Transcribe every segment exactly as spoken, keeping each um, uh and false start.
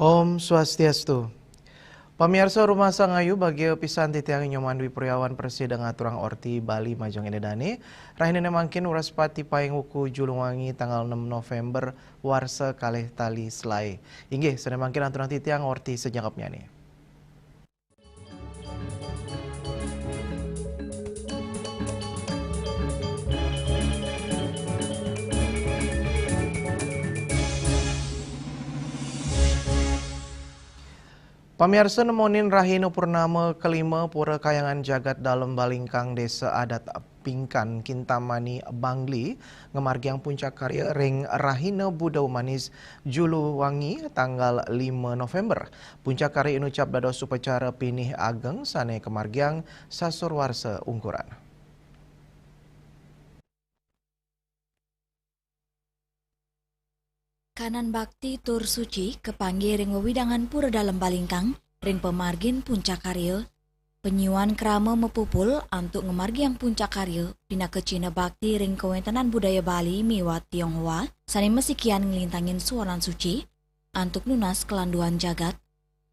Om Swastiastu. Pamiarsa, rumasa ngayu, bagia pisan titiang Nyoman Dwi Priawan prasida ngaturang orti Bali majeng ida dane. Rahinane mangkin Wraspati paing wuku Julungwangi tanggal enam November warsa kalih tali selae. Inggih, sane mangkin aturang titiang orti sajangkepnyane. Pamiarsa, nemonin rahina purnama kelima Pura Kahyangan Jagat Dalem Balingkang, Desa Adat Pinggan, Kintamani, Bangli, ngamargiang puncak karya ring Rahina Buda Umanis Julungwangi tanggal lima November. Puncak karya inucap dados upacara pinih ageng sane kamargiang sasur warsa ungkuran. Kanan bakti tur suci kapanggih ring wewidangan Pura Dalem Balingkang ring pamargin puncak karya. Panyiuan krama mapupul antuk ngamargiang puncak karya pinaka cihna bakti ring kawentenan budaya Bali miwah Tionghoa sane masikian nglintangin suanan suci antuk nunas kalanduan jagat.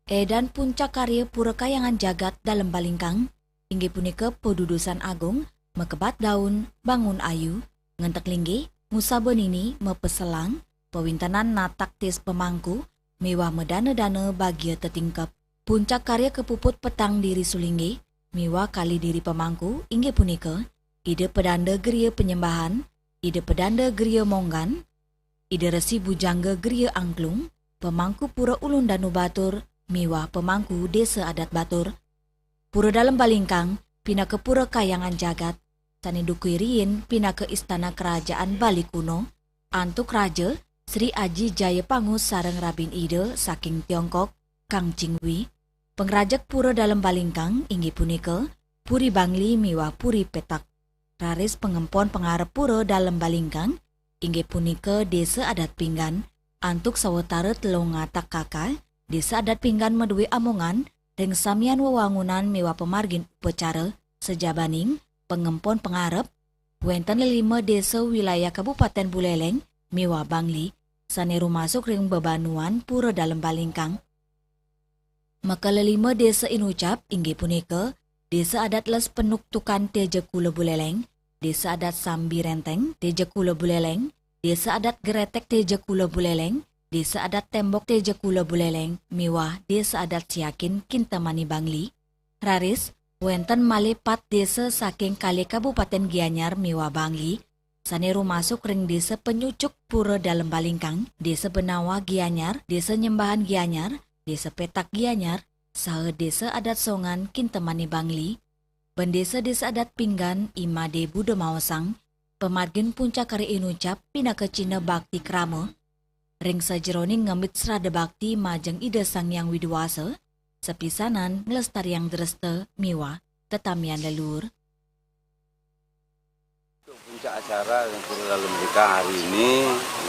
Edan puncak karya Pura Kahyangan Jagat Dalem Balingkang inggih punika padudusan agung, makebat daun, bangun ayu, ngentek linggih, ngusaba nini, mapeselang, pawintenan natak tis pamangku, miwah madana-dana bagia tetingkep. Puncak karya kapuput petang diri sulinggih miwah kalih diri pamangku, inggih punika Ida Pedanda Griya Panyembahan, Ida Pedanda Griya Monggan, Ida Resi Bujangga Griya Angklung, pamangku Pura Ulun Danu Batur, miwah pamangku Desa Adat Batur. Pura Dalem Balingkang pinaka Pura Kahyangan Jagat, sane dukuh riin pinaka istana kerajaan Bali kuno, antuk Raja Sri Aji Jaya Pangus sareng rabin Ida saking Tiongkok, Kang Ching Wei. Pangrajeg Pura Dalem Balingkang inggih punika Puri Bangli miwah Puri Petak. Raris pangempon pangarep Pura Dalem Balingkang inggih punika Desa Adat Pinggan, antuk sawatara telung atak kaka, Desa Adat Pinggan madue amongan ring samian wewangunan miwah pamargin upacara, sajabaning pangempon pangarep, wenten lelima desa wilayah Kabupaten Buleleng miwah Bangli, sane rumasuk ring bebanuan Pura Dalem Balingkang. Maka lelima desa inucap inggih punika Desa Adat Les Penuktukan Teja Kula Buleleng, Desa Adat Sambi Renteng Teja Kula Buleleng, Desa Adat Gretek Teja Kula Buleleng, Desa Adat Tembok Teja Kula Buleleng, miwah Desa Adat Siakin Kintamani Bangli. Raris, wenten malih pat desa saking kalih Kabupaten Gianyar miwah Bangli, sane rumasuk ring Desa Penyucuk Pura Dalem Balingkang, Desa Benawa Gianyar, Desa Nyembahan Gianyar, Desa Petak Gianyar, saha Desa Adat Songan Kintamani Bangli. Bendesa Desa Adat Pinggan, Imade Buda Maosang, pamargin puncak karya inucap pinaka cihna bakti krama ring sajeroning ngambit sraddha bakti majeng Ida Sang Hyang Widi Wasa, sapisanan nglestariang dresta miwah tetamian leluhur. Untuk puncak acara yang perlu lalu menikah hari ini,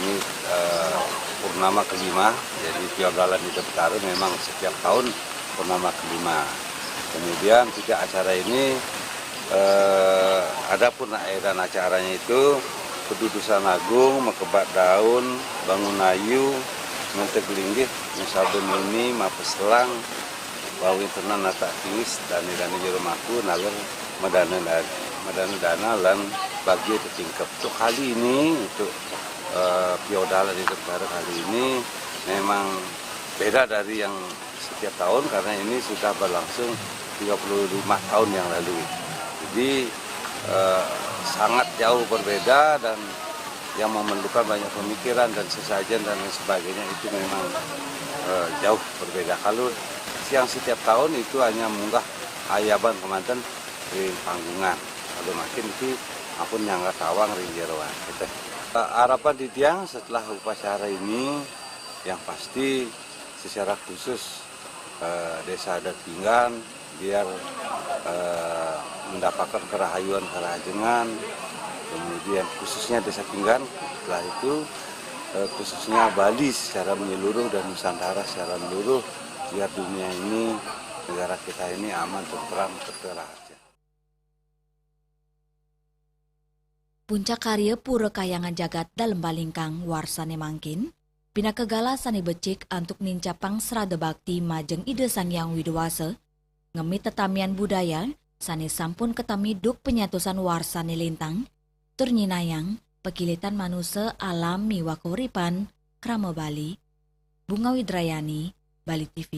ini eh, purnama kelima, jadi Piawai Dalan Ida Betara memang setiap tahun purnama kelima. Kemudian puncak acara ini, eh, adapun edan acaranya itu, pedudusan agung, makebat daun, bangun ayu, ngentek linggih, ngusaba nini, mapeselang, pawintenan natak tiis, dane-dane jero mangku, nalih madana-dana, madana-dana lan bagia tetingkep. Untuk kali ini, untuk eh, Piawai Dalan Ida Betara kali ini memang beda dari yang setiap tahun karena ini sudah berlangsung tiga puluh lima tahun yang lalu. Jadi eh, sangat jauh berbeda dan yang memerlukan banyak pemikiran dan sesajen dan lain sebagainya itu memang eh, jauh berbeda. Kalau yang setiap tahun itu hanya munggah ayaban kemanten ring panggungan. Kalau makin itu ampun nyangga tawang ring jeroan. Gitu. Eh, harapan titiang setelah upacara ini yang pasti secara khusus eh, Desa Adat Pinggan biar eh, mendapatkan kerahayuan kerajengan, kemudian khususnya Desa Pinggan, setelah itu eh, khususnya Bali secara menyeluruh dan Nusantara secara menyeluruh, biar dunia ini, negara kita ini aman, tentram, kerja raharja. Puncak karya Pura Kahyangan Jagat Dalem Balingkang warsane mangkin, pinaka galah sane becik antuk nincapang srada bakti majeng Ida Sang Hyang Widi Wasa, ngemit tetamian budaya sane sampun katami duk penyatusan warsane lintang, tur nyinayang pakilitan manusa, alam miwah kauripan krama Bali. Bunga Widrayani, Bali T V.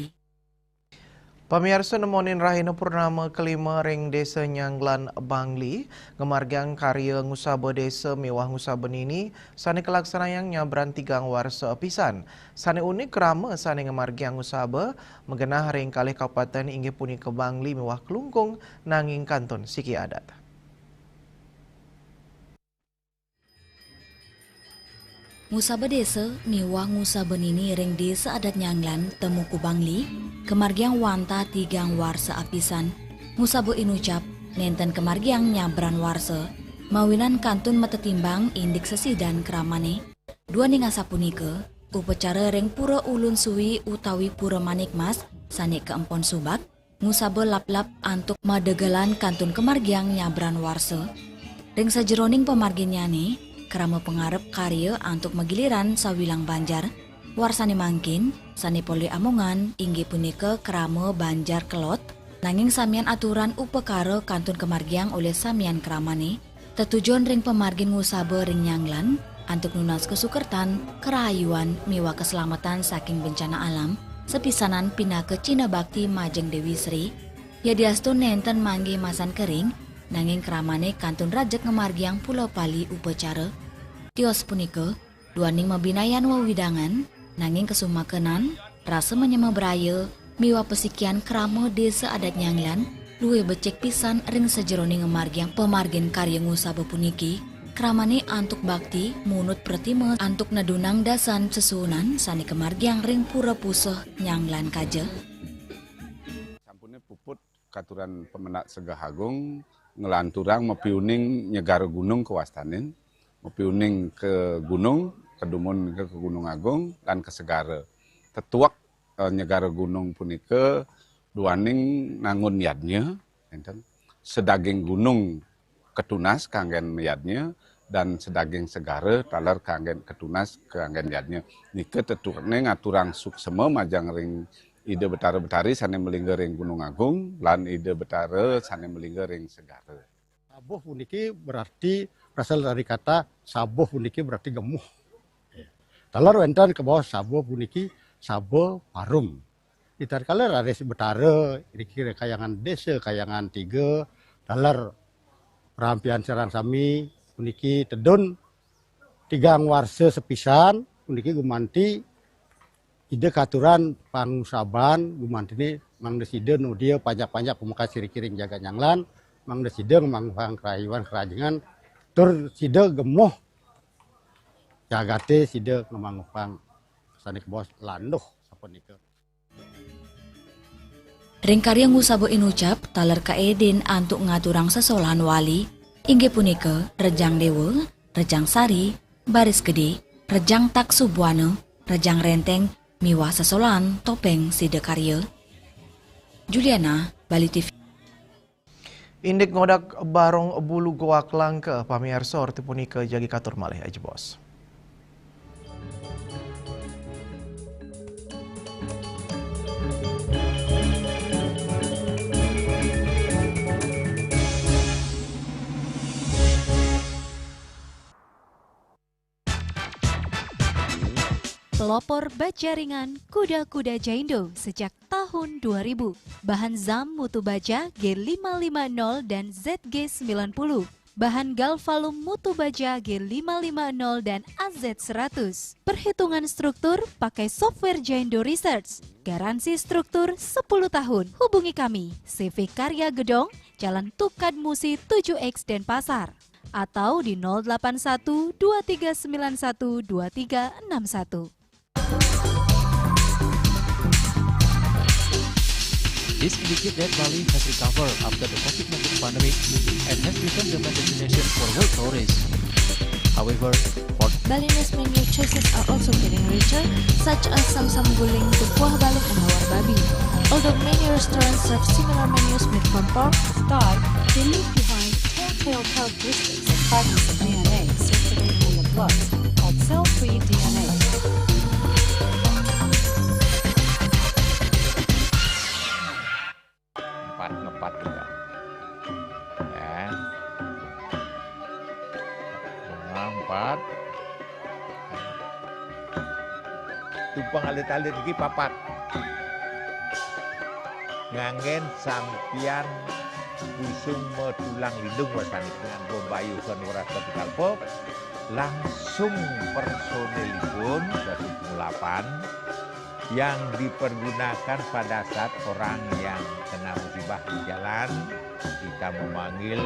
Pamiarsa, nemonin rahina purnama kelima ring Desa Nyanglan Bangli, ngamargiang karya ngusaba desa miwah ngusaba nini sane kalaksanayang nyabran tigang warsa apisan. Sane unik, krama sane ngamargiang ngusaba magenah ring kalih kabupaten, inggih punika Bangli miwah Klungkung, nanging kantun siki adat. Ngusaba desa miwah ngusaba nini ring Desa Adat Nyanglan, Temuku Bangli, kamargiang wantah tigang warsa apisan. Ngusaba inucap nenten kamargiang nyabran warsa, mawinan kantun matetimbang indik sesidan kramane. Duaning asapunika, upacara ring Pura Ulun Suwi utawi Pura Manik Mas sane kaempon subak, ngusaba laplap antuk madegelan kantun kamargiang nyabran warsa. Ring sajeroning pamarginnyane, krama pangarep karya antuk magiliran sawilang banjar. Warsane mangkin, sane polih amongan inggih punika krama banjar kelot, nanging samian aturan upakara kantun kamargiang olih samian kramane. Tetujon ring pamargin ngusaba ring Nyanglan, antuk nunas kasukertan, karahayuan, miwah kaslamatan saking bencana alam, sapisanan pinaka cihna bakti majeng Dewi Sri. Yadiastun nenten manggih masan kering, nanging kramane kantun rajeg ngamargiang pula pali upacara. Tios punika, duaning mabinayan wewidangan, nanging kasumakenan, rasa manyema braya, miwah pasikian krama Desa Adat Nyanglan luwih becik pisan ring sajeroning ngamargiang pamargin karya ngusaba puniki. Kramane antuk bakti munut pratima antuk nadunang dasan sesuunan sane kamargiang ring Pura Pusuh Nyanglan kaja. Sampune puput katuran pemendak Segeh Agung nglanturang mapiuning nyegara gunung kawastanin, mapiuning ka gunung, kadumun ka Gunung Agung lan ka segara. Tetuek eh, nyegara gunung punika duaning nangun yadnya, enten sedaging gunung katunas kanggen yadnya dan sedaging segara taler kanggen katunas kanggen yadnya. Nika tetuekne ngaturang suksema majeng ring Ida Betara Betari sane malingga ring Gunung Agung lan Ida Betara sane malingga ring segara. Sabuh puniki berarti berasal dari kata sabuh puniki berarti gemuh. Taler wenten kabaos sabuh puniki saba parum. Di tatkala raris betara, iriki Kayangan Desa, Kayangan Tiga, taler rampian sareng sami puniki tedun tigang warsa sepisan, puniki gumanti Ida katuran pangusaban gumantine mangda sida nodia panjak-panjak pamekas iriki ring jagat Nyanglan, mangda sida ngamangguhang karahayuan karajengan, tur sida gemuh jagate sida ngamangguhang sane kabaos landuh sapunika. Ring karya ngusaba inucap taler kaedin antuk ngaturang sesolahan wali, inggih punika Rejang Dewa, Rejang Sari, Baris Gede, Rejang Taksu Buana, Rejang Renteng, miwah sesolahan topeng Sida Karya. Juliana, Bali T V. Indik ngodak barong bulu goak langka, pamiarsa, orti punika jagi katur malih, ajebos. Pelopor baja ringan kuda-kuda Jaindo sejak tahun dua ribu. Bahan zam mutu baja G lima lima nol dan Z G sembilan puluh. Bahan galvalum mutu baja G lima lima nol dan A Z seratus. Perhitungan struktur pakai software Jaindo Research. Garansi struktur sepuluh tahun. Hubungi kami, C V Karya Gedong, Jalan Tukad Musi tujuh X Denpasar. Atau di nol delapan satu dua tiga sembilan satu dua tiga enam satu. This indicates that Bali has recovered after the COVID nineteen pandemic and has become the main destination for world tourists. However, for Balinese menu choices are also getting richer, such as samsam guling, kuah balung, and lawar babi. Although many restaurants serve similar menus made from pork, Star, they leave behind telltale characteristics of fragments of D N A circulating in the blood called cell-free D N A. Empat, ngepat juga. Ya. Bunga empat. Tumpeng alit-alit iki papat. Nganggen sampiyan busung metulang lindung wasani dengan bombayuhan weras ketikal pop, langsung personilipun Datuk Mulapan yang dipergunakan pada saat orang yang kena musibah di jalan, kita memanggil.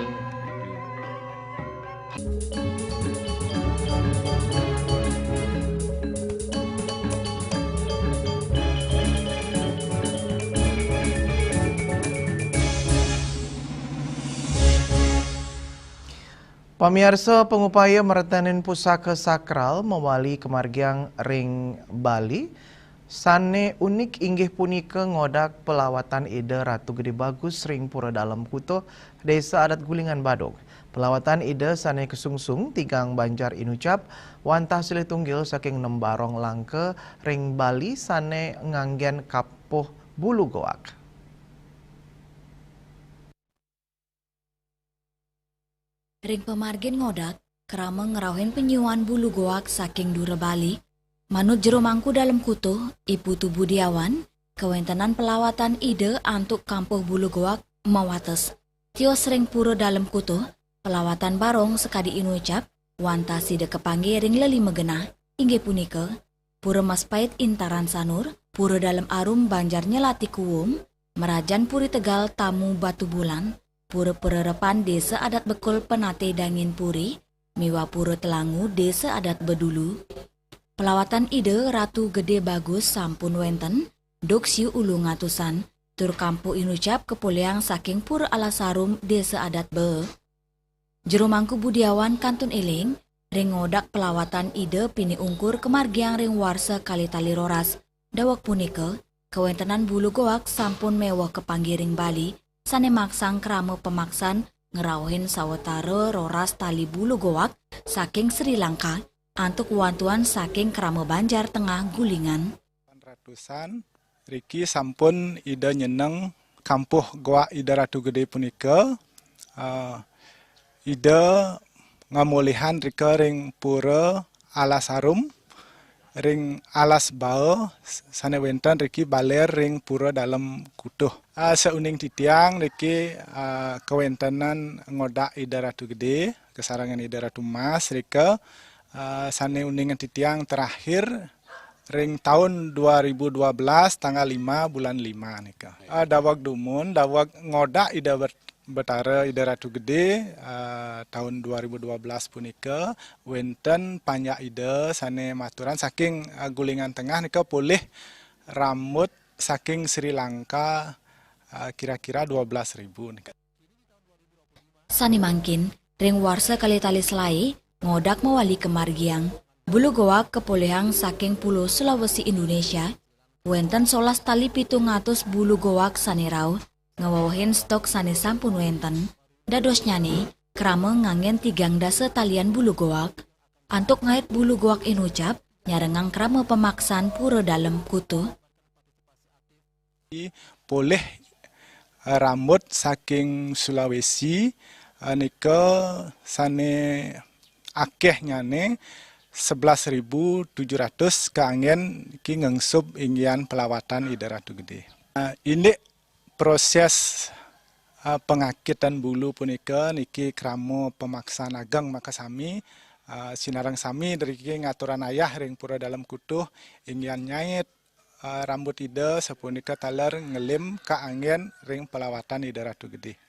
Pamiarsa, pangupaya mretenin pusaka sakral mawali kamargiang ring Bali, sane unik inggih punika ngodak pelawatan Ida Ratu Gede Bagus ring Pura Dalem Kutuh, Desa Adat Gulingan Badung. Pelawatan Ida sane kasungsung tigang banjar inucap, wantah silih tunggil saking nem barong langka ring Bali sane nganggen kampuh bulu goak. Ring pamargin ngodak, krama ngrauhin panyiuan bulu goak saking dura Bali, manut jero mangku Dalem Kutuh, I Putu Budiawan, kawentenan pelawatan Ida antuk kampuh bulu goak mawates. Tios ring Pura Dalem Kutuh, pelawatan barong sakadi inucap, wantah sida kapanggih ring lelima genah, inggih punika, Pura Mas Pait Intaran Sanur, Pura Dalem Arum Banjar Nyelati Kuwung, Merajan Puri Tegal Tamu Batubulan, Pura Pererepan Desa Adat Bekul Penate Dangin Puri, miwah Pura Telangu Desa Adat Bedulu. Pelawatan Ida Ratu Gede Bagus sampun wenten, duk siu ulu ngatusan, tur kampuh inucap kapolihang saking Pura Alas Arum Desa Adat Bee. Jero Mangku Budiawan kantun eling, ring ngodak pelawatan Ida pinih ungkur kamargiang ring warsa kalih tali roras. Daweg punika, kawentenan bulu goak sampun meweh kapanggih ring Bali, sane maksang krama pamaksan ngrauhin sawatara roras tali bulu goak saking Sri Lanka, antuk wantuan saking krama Banjar Tengah Gulingan. Ratusan, riki sampun Ida nyeneng kampuh goak Ida Ratu Gede punika. Ah, Ida ngamolihang rika ring Pura Alas Arum, ring Alas Baa, sane wenten riki baler ring Pura Dalem Kutuh. Ah, sauning titiang riki, ah, kawentenan ngodak Ida Ratu Gede, kasarengan Ida Ratu Mas rika, ah, sane uningan titiang terakhir ring taun dua ribu dua belas, tanggal lima bulan lima nika. Ah, daweg dumun, daweg ngodak Ida Bet-, Betara, Ida Ratu Gede, ah, taun dua ribu dua belas punika, wenten panjak Ida sane maturan saking, ah, Gulingan Tengah nika polih rambut saking Sri Lanka, ah, kira-kira dua belas ribu nika. Sane mangkin, ring warsa kalih tali selae, ngodak mawali kamargiang. Bulu goak kapolihang saking Pulo Sulawesi Indonesia, wenten solas tali pitung atus bulu goak sane rauh, ngawewehin stok sane sampun wenten. Dadosnyane, krama nganggen tigang dasa talian bulu goak. Antuk ngait bulu goak inucap, nyarengang krama pamaksan Pura Dalem Kutuh. Polih, eh, rambut saking Sulawesi, eh, nika sane akehnyane sebelas ribu tujuh ratus kaanggen ki ngengsub inggihan pelawatan Ida Ratu Gede. Eh, indik proses, eh, pangakitan bulu punika niki krama pamaksan ageng makasami, eh, sinareng sami driki ngaturang ayah ring Pura Dalem Kutuh inggihan nyait, eh, rambut Ida sapunika taler ngelim kaanggen ring pelawatan Ida Ratu Gede.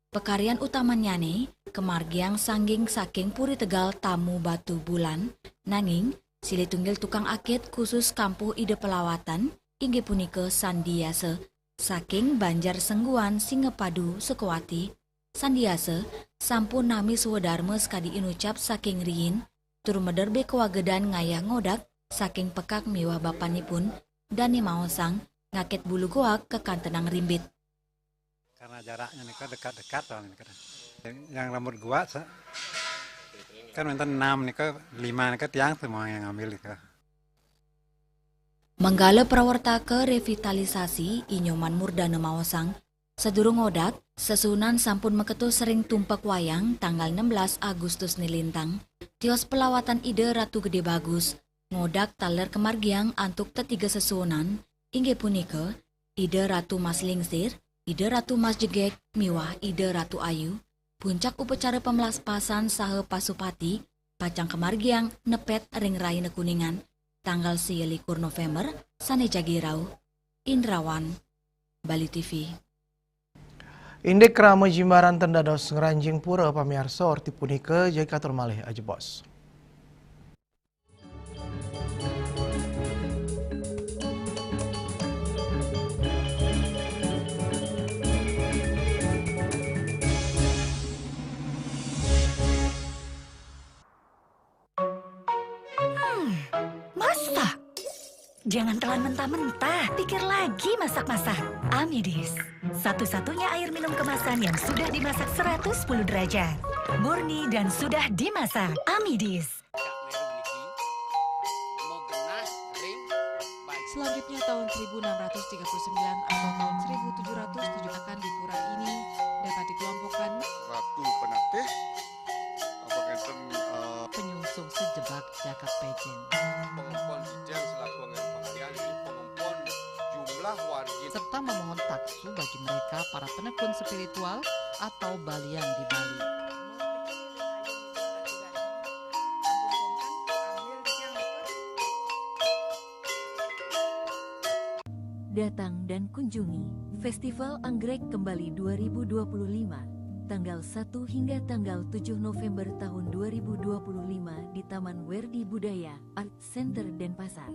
Pakaryan utamannyane, kamargiang sangging saking Puri Tegal Tamu Batubulan, nanging silih tunggil tukang akit khusus kampuh Ida pelawatan, inggih punika Sandi Yasa, saking Banjar Sengguan Singapadu Sukawati, sandiasa sampun nami swadarma sakadi inucap saking riin, tur mederbe kawagedan ngayah ngodak saking pekak miwah bapanipun, dane maosang ngaket bulu goak kakantenang rimbit. Karena jaraknya nika dekat-dekat soalnya nika. Yang rambut goak sa-, kan wenten enam nika, lima nika tiang semua yang ngambil nika. Manggala prawartaka revitalisasi, I Nyoman Murdana maosang, sadurung ngodak, sesuunan sampun maketus ring tumpek wayang tanggal enam belas Agustus nilintang, tios pelawatan Ida Ratu Gede Bagus, ngodak taler kamargiang antuk tetiga sesuunan, inggih punika, Ida Ratu Mas Lingsir, Ida Ratu Mas Jegeg, miwah Ida Ratu Ayu. Puncak upacara pamlaspasan saha pasupati pacang kamargiang nepet ring Rahina Kuningan, tanggal sia likur November, sane jagi rauh. Indrawan, Bali T V. Indik krama jimbaran ten dados ngranjing pura, pamiarsa, orti punika jagi katur malih ajebos. Hmm, masak. Jangan telan mentah-mentah, pikir lagi masak-masak. Amidis, satu-satunya air minum kemasan yang sudah dimasak seratus sepuluh derajat. Murni dan sudah dimasak. Amidis. Selanjutnya, tahun seribu enam ratus tiga puluh sembilan atau tahun seribu tujuh ratus tujuh akan di pura ini dapat dikelompokkan Ratu Penatih, apa ngenten, eh, penyungsung sejebak jagat pejen. Pengempon Ijang selaku anggaran pengalian di pengempon jumlah wargi serta memohon taksu bagi mereka para penekun spiritual atau balian di Bali. Datang dan kunjungi Festival Anggrek Kembali dua ribu dua puluh lima, tanggal satu hingga tanggal tujuh November tahun dua ribu dua puluh lima di Taman Werdi Budaya Art Center Denpasar.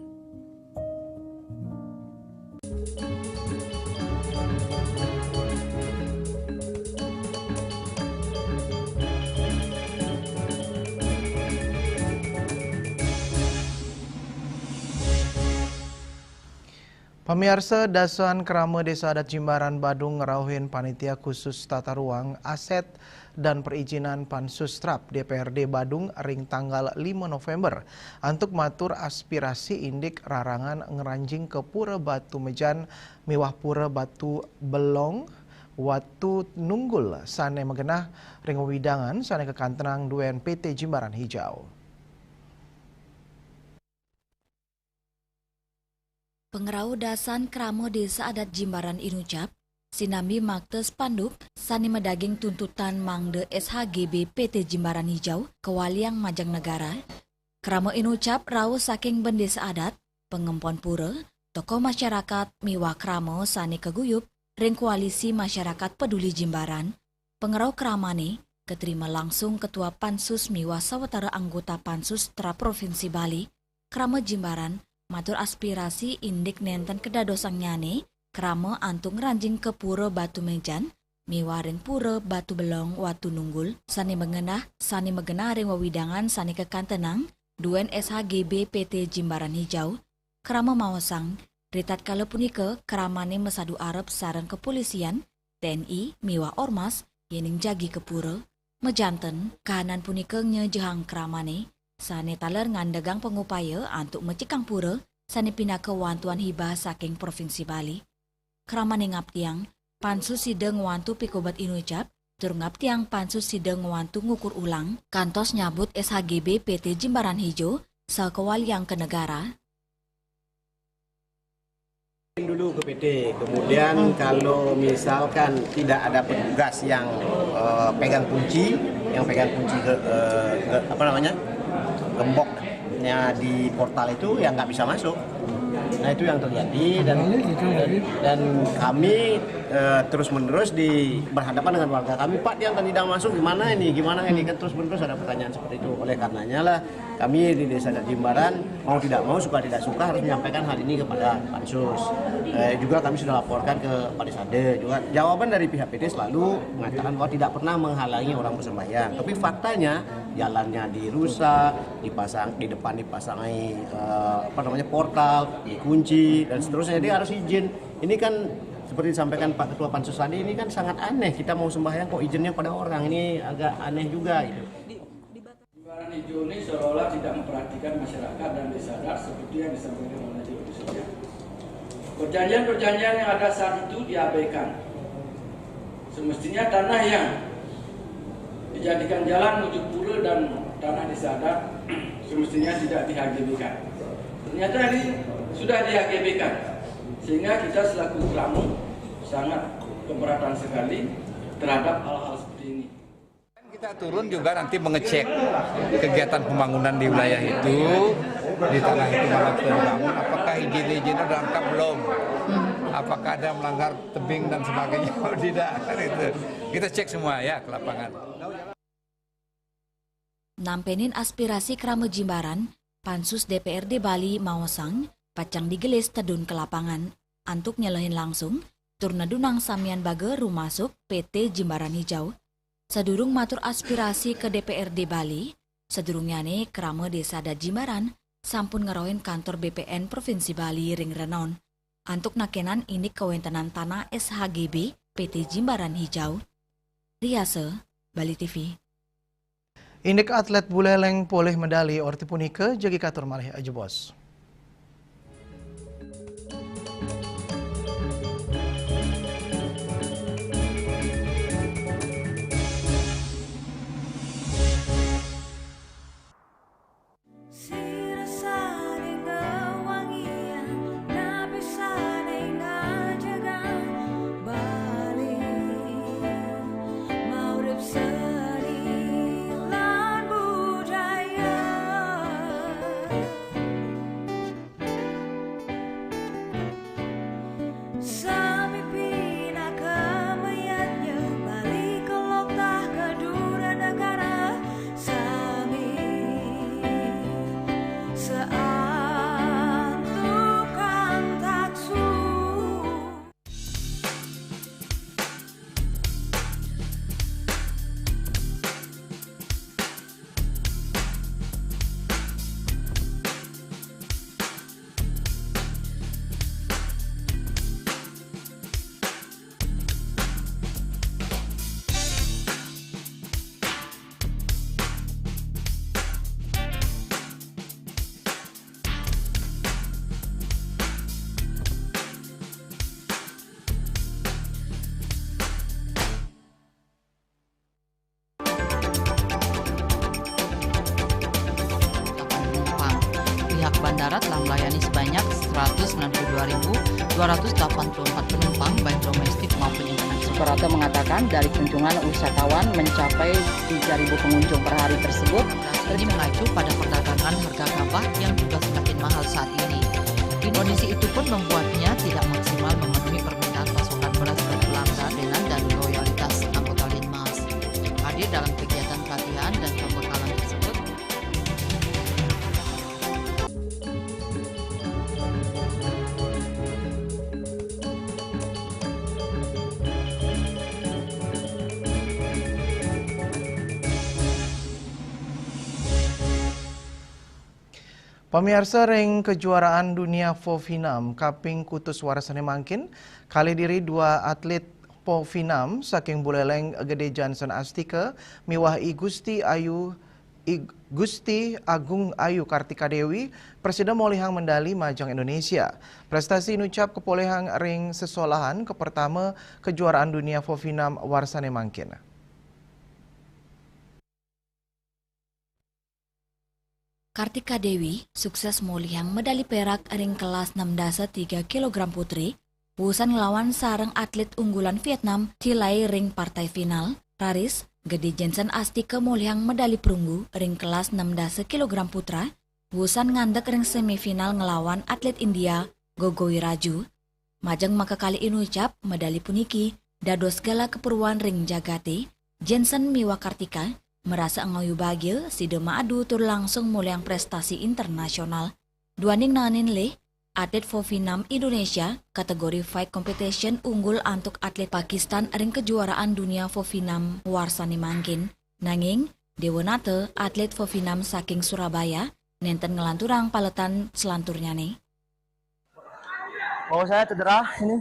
Pamiarsa, dasan krama Desa Adat Jimbaran Badung ngrauhin Panitia Khusus Tata Ruang, Aset, dan Perizinan Pansus Trap D P R D Badung ring tanggal lima November antuk matur aspirasi indik rarangan ngranjing ka Pura Batu Mejan miwah Pura Batu Belong, Watu Nunggul sane magenah ring wewidangan sane kakantenang duen P T Jimbaran Hijau. Pangrauh dasan krama Desa Adat Jimbaran inucap, sinambi makta spanduk sane madaging tuntutan mangda S H G B P T Jimbaran Hijau kawaliang majeng negara. Krama inucap rauh saking bendesa adat, pangempon pura, tokoh masyarakat, miwah krama sane kaguyub ring Koalisi Masyarakat Peduli Jimbaran. Pangrauh kramane katrima langsung Ketua Pansus miwah sawatara anggota Pansus Tra Provinsi Bali. Krama Jimbaran matur aspirasi indik nenten kadadosangnyane krama antuk ngranjing ka Pura Batu Mejan miwah ring Pura Batu Belong Watu Nunggul sane magenah, sane magenah ring wewidangan sane kakantenang duen S H G B P T Jimbaran Hijau. Krama maosang, ritatkala punika kramane masadu arep sareng kepolisian, T N I, miwah Ormas, yening jagi ka pura. Majanten, kahanan punika nyejehang kramane, sane taler ngandegang pangupaya antuk mecikang pura, sane pinaka wantuan hibah saking Provinsi Bali. Kramane ngaptiang, Pansus sida ngwantu pikobet inucap, tur ngaptiang Pansus sida ngwantu ngukur ulang, kantos nyabut S H G B P T Jimbaran Hijau, sakawaliang ka negara. Dulu ke P T, kemudian kalau misalkan tidak ada petugas yang, eh, pegang kunci, yang pegang kunci ke, eh, ke, apa namanya, gemboknya di portal itu, ya nggak bisa masuk. Nah, itu yang terjadi dan, dan kami, eh, terus-menerus di, berhadapan dengan warga kami, "Pak, dia nggak tidak masuk, gimana ini, gimana ini?" Kan terus-menerus ada pertanyaan seperti itu. Oleh karenanya lah, Kami di Desa Adat Jimbaran, mau tidak mau, suka tidak suka, harus menyampaikan hal ini kepada Pansus. Eh, juga kami sudah laporkan ke Palisade. Juga jawaban dari pihak P T selalu mengatakan bahwa tidak pernah menghalangi orang bersembahyang. Tapi faktanya, jalannya dirusak, dipasang, di depan dipasangi, eh, apa namanya, portal, dikunci, dan seterusnya. Jadi harus izin. Ini kan seperti disampaikan Pak Ketua Pansus tadi, ini kan sangat aneh. Kita mau sembahyang kok izinnya pada orang. Ini agak aneh juga gitu. Jimbaran Hijau ini seolah-olah tidak memperhatikan masyarakat dan desa adat seperti yang disampaikan oleh Ibu Sofia. Perjanjian-perjanjian yang ada saat itu diabaikan. Semestinya tanah yang dijadikan jalan menuju pura dan tanah desa adat semestinya tidak di-H G B-kan. Ternyata ini sudah di-H G B-kan, sehingga kita selaku Krama sangat keberatan sekali terhadap hal-hal seperti ini. Kita turun juga nanti mengecek kegiatan pembangunan di wilayah itu, di tanah itu mana sudah dibangun, apakah izin-izin sudah lengkap belum, apakah ada melanggar tebing dan sebagainya atau tidak, kan itu. Kita cek semua ya ke lapangan. Nampenin aspirasi Krama Jimbaran, Pansus D P R D Bali maosang pacang digelis tedun ke lapangan antuk nyelehin langsung tur nedunang samian baga rumasuk P T Jimbaran Hijau. Sadurung matur aspirasi ke D P R D Bali, sadurungnyané Krama Desa Adat Jimbaran sampun ngerohin kantor B P N Provinsi Bali ring renon antuk nakenan indik kawéntenan tanah S H G B P T Jimbaran Hijau. Riasa, Bali T V. Indik atlet buleleng polih medali orti punika jagi katur malih ajebos. Bandara telah melayani sebanyak seratus sembilan puluh dua ribu dua ratus delapan puluh empat penumpang, baik domestik maupun internasional. Suprapto mengatakan dari kunjungan wisatawan mencapai tiga ribu pengunjung per hari tersebut. Ini mengacu pada perdagangan harga gabah yang juga semakin mahal saat ini. Kondisi itu pun membuatnya tidak maksimal memenuhi permintaan pasokan beras ke pelanggan dan loyalitas anggota Linmas. Hadir dalam kegiatan pelatihan dan pembekalan tersebut. Pamiarsa, ring kejuaraan dunia Fofinam kaping kutus warsané mangkin, kalih diri dua atlet Fofinam saking Buleleng Gede Johnson Astika miwah I Gusti Ayu I Gusti Agung Ayu Kartika Dewi prasida molihang medali majeng Indonesia. Prestasi inucap kapolihang ring sesolahan kapertama kejuaraan dunia Fofinam warsané mangkin. Kartika Dewi sukses molihang medali perak ring kelas enam dasa tiga kilogram putri, wusan nglawan sareng atlet unggulan Vietnam, Thi Lai ring partai final, raris, Gede Jensen Astika molihang medali perunggu ring kelas enam dasa kilogram putra, wusan ngandhek ring semifinal nglawan atlet India, Gogoi Raju. Majeng makakalih inucap, medali puniki dados gala kapuruan ring jagaté, Jensen miwah Kartika Merasa angoyu bagia, sida maadu tur langsung muliang prestasi internasional. Duaning nanganin lih, atlet Fofinam Indonesia kategori fight competition unggul antuk atlet Pakistan ring kejuaraan dunia Fofinam warsane mangkin. Nanging, Dewanata, atlet Fofinam saking Surabaya, nenten nglanturang paletan selanturnyane. Bau saya cedera ini.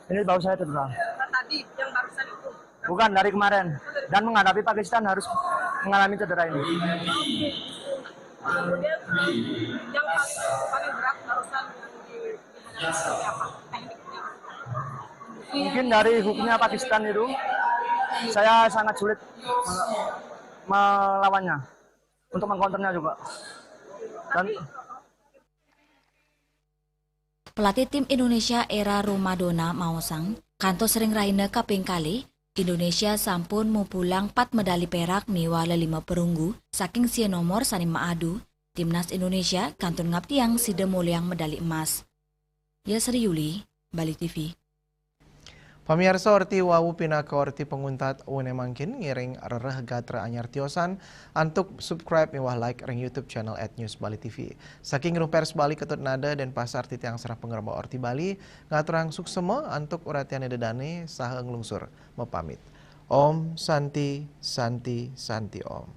Ini bau saya cedera. Tadi yang barusan itu. Bukan, dari kemarin. Dan menghadapi Pakistan harus mengalami cedera ini. Kemudian yang paling paling berat barusan yang di, dihadapi seperti apa? Tekniknya. Mungkin dari hooknya Pakistan itu, saya sangat sulit me- melawannya, untuk mengkonternya juga. Dan Pelatih tim Indonesia Era Romadona maosang, kantos ring rahina kaping kalih, Indonesia sampun mupulang pat medali perak miwah lelima perunggu saking sia nomor sane maadu. Timnas Indonesia kantun ngaptiang sida muliang medali emas. Yasri Yuli, Bali T V. Pamiarsa, orti wau pinaka orti panguntat wene mangkin. Ngiring rereh gatra anyar tiosan antuk subscribe miwah like ring YouTube channel at News Bali T V. Saking Room Pers Bali Ketut Nada, Denpasar, titiang sareng pangrembaka Orti Bali ngaturang suksema antuk uratian ida dane saha nglungsur mapamit. Om Santi, Santi, Santi Om.